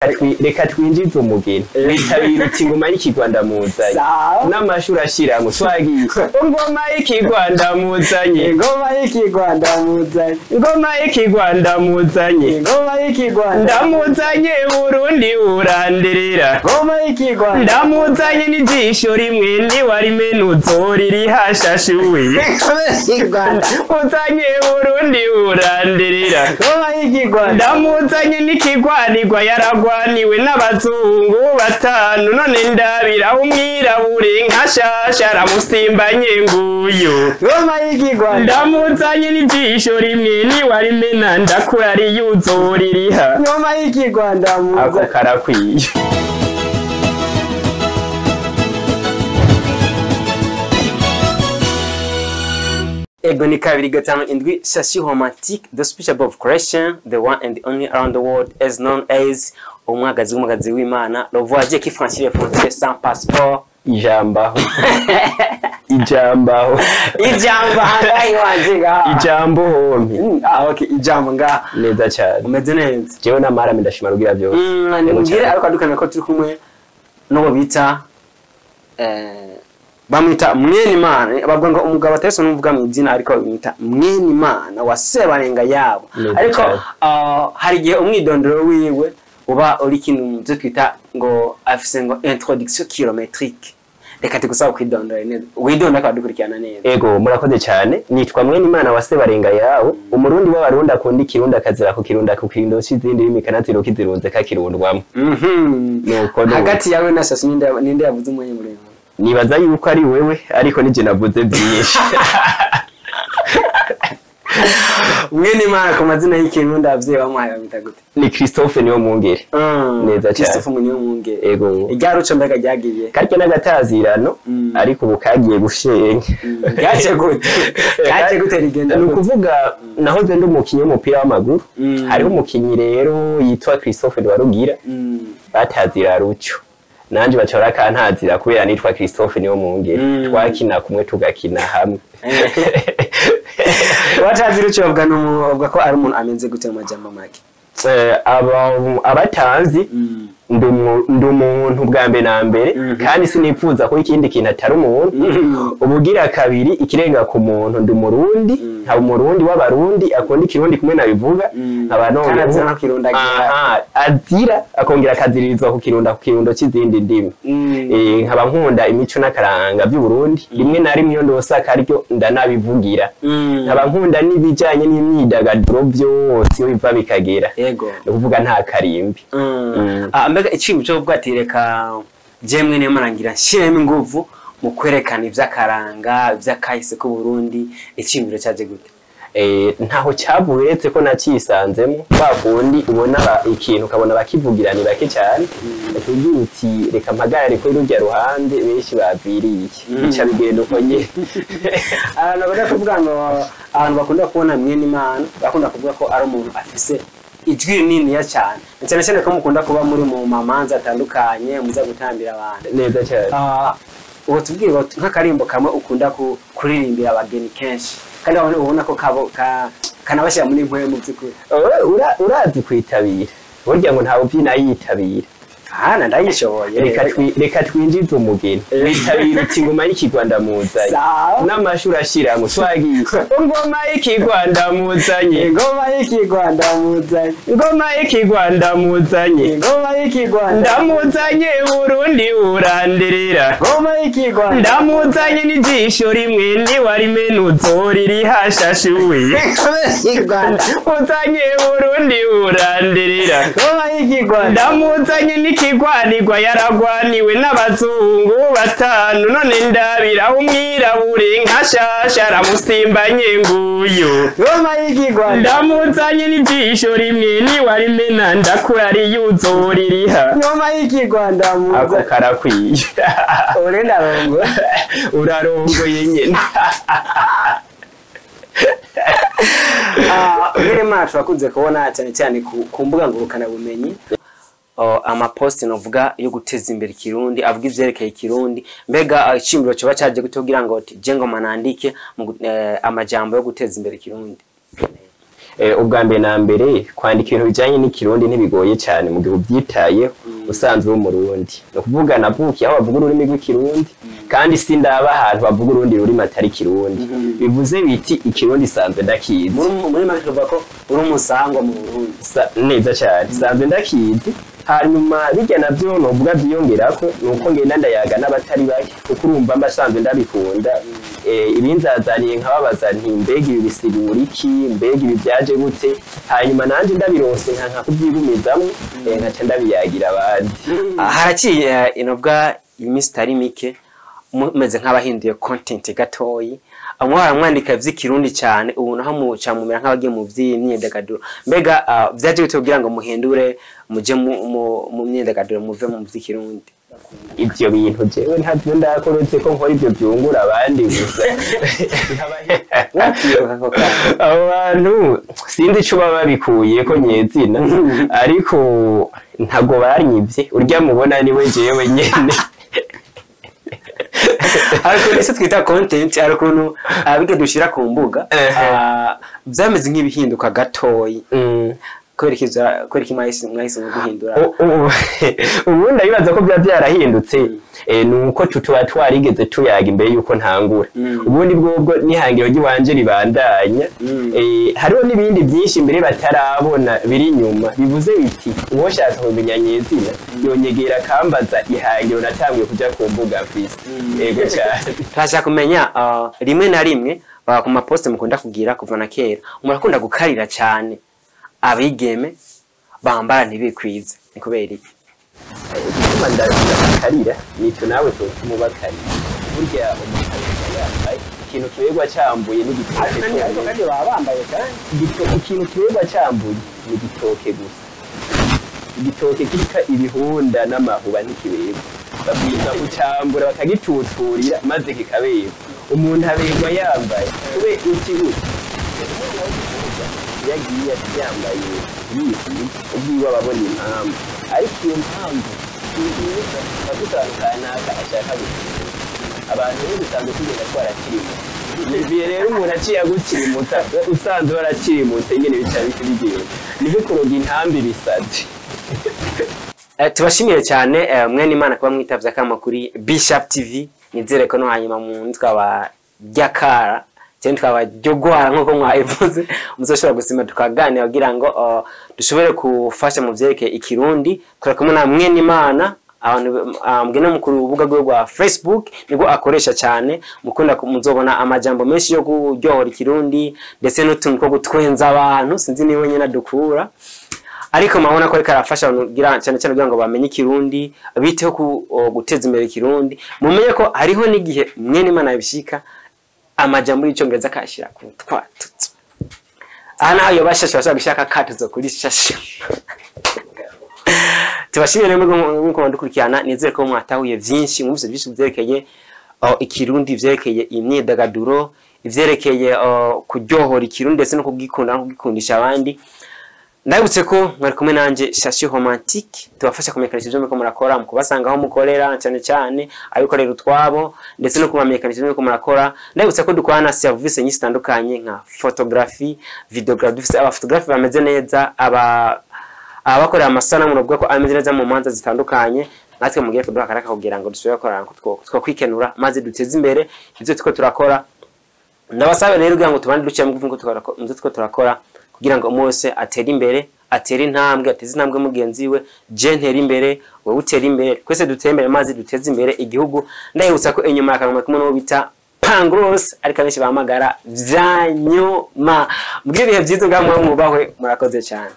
Reka twinjize umugeni witabira uti ingoma y'ikigwa ndamuzanye n'amashuri ashiramwo twagiye ingoma y'ikigwa ndamuzanye Ingoma y'ikigwa ndamuzanye. Ingoma y'ikigwa ndamuzanye. Ingoma y'ikigwa ndamuzanye Burundi urandirira. Ingoma y'ikigwa ndamuzanye n'ijisho rimwe ntiwarimenuzo riri hashashuwe. Ingoma y'ikigwa uzanye Burundi urandirira. Ingoma y'ikigwa ndamuzanye n'ikigwanirwa yaragwaniwe n'abazungu batanu none ndabira umwirabure nka shasha aramusimbanye nguyu. Ingoma y'ikigwa ndamuzanye n'ijisho rimwe niwarimena ndakurariye uzoririha. Ingoma y'ikigwa Ako ndamuzanye. Karakwiye. Ego ni 257 Shashi Romantique, the speech above creation, the one and the only around the world as known as umwagazi w'umwagazi w'Imana, le voyageur qui franchit les frontières sans passeport. Ijambaho ijambaho. Ijambo hangayi wanje ngaha. Ijambo hompi. Ah, okay, ijambo ngaha. Neza cyane. Umeze neza. Jewe n'amarame ndashima rugira byose. Nimubwire ariko adukana ko turi kumwe n'uwo bita bamwita Mwenimana, bavuga ngo umugabo atese n'uvuga mu izina ariko bamwita Mwenimana wa Sebarenga yabo. Neza Ariko cyane. hari igihe umwidondoro wiwe uba uri ikintu mu byo twita ngo afise ngo introduction kilometrique. Reka tugusaba kwidondora neza. Widonda akaba dukurikirana neza. Ego murakoze cyane, nitwa Mwenimana wa Sebarenga yawe, umurundi w'abarundi akunda ikirundi akazira ku kirundi ku kirundo c'izindi ndimi kanaziro kizirunze kakirundwamo. Nuko nuko. Hagati yawe na Shashi ninde yavuze umwanya muremure? Nibaza yuko ari wewe ariko nije navuze byinshi. Mwenimana ku mazina y'ikirundi abavyeyi bamuhaye bamwita gute? Ni Christophe niyo mwungere. Neza cyane. Christophe Munyamwungere. Ego. Irya mbega ryagiye. Karya n'agatazirano ariko ubu kagiye gushenya. Ryaje gute? Ryaje gute rigenda Ni gute? ukuvuga nahoze ndi umukinyi w'umupira w'amaguru. Hariho umukinyi rero yitwa Christophe Rwarugira batazira Ruco. Nanje baca barakantazira kubera nitwa Christophe niyo mwungere. Twakina kumwe tugakina hamwe. Watazi Ruco bavuga bavuga ko ari umuntu ameze gute mu majambo make? Abatanzi ndi umuntu bwa mbere na mbere kandi sinipfuza ko ikindi kintu atari umuntu. Ubugira kabiri ikirenga ku muntu ndi umurundi, nkaba umurundi w'abarundi akunda ikirundi kumwe nabivuga, nkaba Kandi noneho azira no kirundagira. Aha, azira akongera akaziririzwa ku kirundo ku kirundo c'izindi ndimi. Nkaba nkunda imico n'akaranga vy'Uburundi, rimwe na rimwe iyo ndose akaryo ndanabivugira. Nkaba nkunda n'ibijanye n'imyidagaduro vyose iyo biva bikagera. Yego. Ni ukuvuga nta karimbi. Mbega iciyumviro cyo kuvuga ati reka jemwe niyo marangira nshiremo inguvu mu kwerekana ivy'akaranga ivy'akahise k'u Burundi, iciyumviro cyaje gute? Ntaho cyavuye uretse ko nacisanzemo kwa kundi ubona ikintu ukabona bakivugira ni bake cyane, ugira uti reka mpagarare kuri rurya ruhande benshi baviriye, bica bigenda uko nyene. Abantu bakunda kuvuga ngo abantu bakunda kubona Mwenimana bakunda kuvuga ko ari umuntu afise ijwi rininiya cyane, cyane cyane ko mukunda kuba muri mu mamanza atandukanye muza gutambira abantu. Neza cyane. Ubu tubwire ngo nk'akarimbo kamwe ukunda kuririmbira abageni kenshi kandi ubona ko kanabashyira muri mpwe mu by'ukuri. Urazi kwitabira burya ngo ntawe ubyina yitabira. Ah, ndayishoboye. Reka twinjize umugeni witabira uti ingoma y'ikigwa ndamuzanye n'amashuri ashiramwo twagiye ingoma y'ikigwa ndamuzanye. Ingoma y'ikigwa ndamuzanye. Ingoma y'ikigwa ndamuzanye. Ingoma y'ikigwa ndamuzanye Burundi urandirira. Ingoma y'ikigwa ndamuzanye n'ijisho rimwe ntiwarimenuzo riri hashashuwe. Ingoma y'ikigwa uzanye Burundi urandirira. Ingoma y'ikigwa ndamuzanye n'ikigwanirwa yaragwaniwe n'abazungu batanu none ndabira umwirabure nka shasha aramusimbanye nguyu. Ingoma y'ikigwa ndamuzanye n'ijisho rimwe niwarimena ndakurariye uzoririha. Ingoma y'ikigwa Ako ndamuzanye. karakwiye. Ure ndarongo. Urarongoye nyene. Mwenimana turakunze kubona cyane cyane ku mbuga ngurukana bumenyi amaposti novuga yo guteza imbere ikirundi avuga ivyerekeye ikirundi, mbega iciyumviro coba caje gute kugira ngo je ngoma nandike amajambo yo guteza imbere ikirundi? Ubwa mbere na mbere, kwandika ibintu bijanye n'ikirundi ntibigoye cyane mu gihe ubyitayeho usanzwe w'umurundi. Ni ukuvuga navukiye aho bavuga ururimi rw'ikirundi, kandi sindaba ahantu bavuga urundi rurimi atari ikirundi. Bivuze biti ikirundi sanzwe ndakizi. Muri make tuvuga ko uri umusangwa mu Burundi. Neza cyane, sanzwe ndakizi. Hanyuma bijya navyo novuga vyiyongerako nuko ngenda ndayaga n'abatari bake, kuko urumva mba sanzwe ndabikunda. Ibinzazaniye nkababaza nti: "Mbega ibi bisigura iki? Mbega ibi byaje gute?" Hanyuma nanje ndabironse nka kubyigumizamwo, nkaca ndabiyagira abandi. Haraciye inobwa iminsi itari mike mumeze nk'abahinduye content gatoyi, amwe baramwandika ivy'ikirundi cyane, ubu naho muca mumera nk'abagiye mu vy'imyidagaduro. Mbega vyaje gute kugira ngo muhindure, muje mu myidagaduro, muve mu vy'ikirundi? Ivyo bintu jewe ntavyo ndakoretse ko nkora ivyo byungura abandi gusa. Wakiyoka ako kanya. Abo bantu sinzi ico baba babikuye ko nyezina, ariko ntago banyivye. Urya mubona niwe jewe nyene. Hari ukuntu ese twita content, hari ukuntu abige dushira ku mbuga vyameze nk'ibihinduka gatoyi. Kubera iki mwahise mu guhindura? Ubundi abibaza ko byaba byarahindutse, ni uko tuba twarigeze tuyaga imbere y'uko ntangura. Ubundi bwobwo n'ihangiro ry'iwanje ribandanya. Hariho n'ibindi byinshi mbere batarabona biri inyuma. Bivuze biti uwoshaka kumenya nyezina yonyegera akambaza ihangiro natanguye kuja ku mbuga mfise. Ego cyane. Turashaka kumenya, rimwe na rimwe ku maposte mukunda kugira kuva na kera, murakunda gukarira cyane abigeme bambara ntibikwize. Ni kubera iki? Igituma ndakarira nico nawe totuma ubakarira. Burya umuntu aberwa yambaye. Ikintu kiberwa cambuye n'igitoke Ariko cyonyine. Kandi baba bambaye kandi. Ikintu kiberwa cambuye ni igitoke gusa. Igitoke kirika ibihunda n'amahuba ntikiberwa, babwirizwa kucambura bakagituturira maze kikaberwa. Umuntu aberwa yambaye. Kube uti gute umwana w'umukobwa iyo agiye yambaye yisize, ubwiwe ababona impamvu, ariko iyo mpamvu si nziza. Bafite ahantu kanaka ashaka gusiga. Abantu rero dusanzwe tugenda twarakirimuta. Bivuye rero umuntu aciye agukirimuta usanzwe warakirimutse nyene, bica bigenda niko kuroga intambi bisazi. Tubashimire cyane, mwene Imana, kuba mwitavye akama kuri Bishop TV. Nizere ko no hanyuma mu twaba ryakara cyangwa twaba ryogwara nkuko mwabivuze, muzoshobora gusima tukaganira kugira ngo dushobore gufasha mu vyerekeye ikirundi. Turi kumwe na mwene Imana. Abantu mugende mu rubuga rwe rwa Facebook, nibwo akoresha cyane mukunda, muzobona amajambo menshi yo kuryohora ikirundi ndetse n'utuntu two gutwenza abantu. Sinzi niwe nyine adukura, ariko murabona ko ariko arafasha abantu cyane cyane kugira ngo bamenye ikirundi, biteho guteza imbere ikirundi. Mumenye ko hariho n'igihe mwene Imana yabishika amajambo y'icyongereza akayashyira ku twatutso. Aha naho yoba shasha bashaka gushaka akatuzo kuri shasha. Tubashimire rero mwebwe mudukurikirana. Nizere ko mwatahuye vyinshi, mwumvise byinshi byerekeye ikirundi, vyerekeye imyidagaduro, ivyerekeye kuryohora ikirundi ndetse no kugikunda no kugikundisha abandi. Ndabutse ko mwari kumwe nanje Shashi Romantique. Tubafasha kumenyekanisha ibyo muriko murakora mu kubasanga aho mukorera, cyane cyane abikorera utwabo, ndetse no kubamenyekanisha ibyo muriko murakora. Ndabutse ko dukorana na service nyinshi zitandukanye nka photography, videography. Dufise abaphotographe bameze neza, abakorera amasanamu navuga ko ameze neza mu manza zitandukanye. Natwe mugiye kuduha akaraka kugira ngo dusubire gukorana two kwikenura maze duteze imbere ibyo turiko turakora. Ndabasabe rero kugira ngo tubande duciye mu kuvuga ko tuko turakora kugira ngo umwe wese atere imbere, atere intambwe, ateze intambwe mugenzi we. Je ntere imbere, wowe utere imbere, twese dutere imbere maze duteze imbere igihugu. Ndabibutsa ko inyuma ya kamera kumwe n'uwo bita Pangros, ariko abenshi bahamagara vyanyuma. Mugire ibihe byiza, ngaho mwubahwe. Murakoze cyane.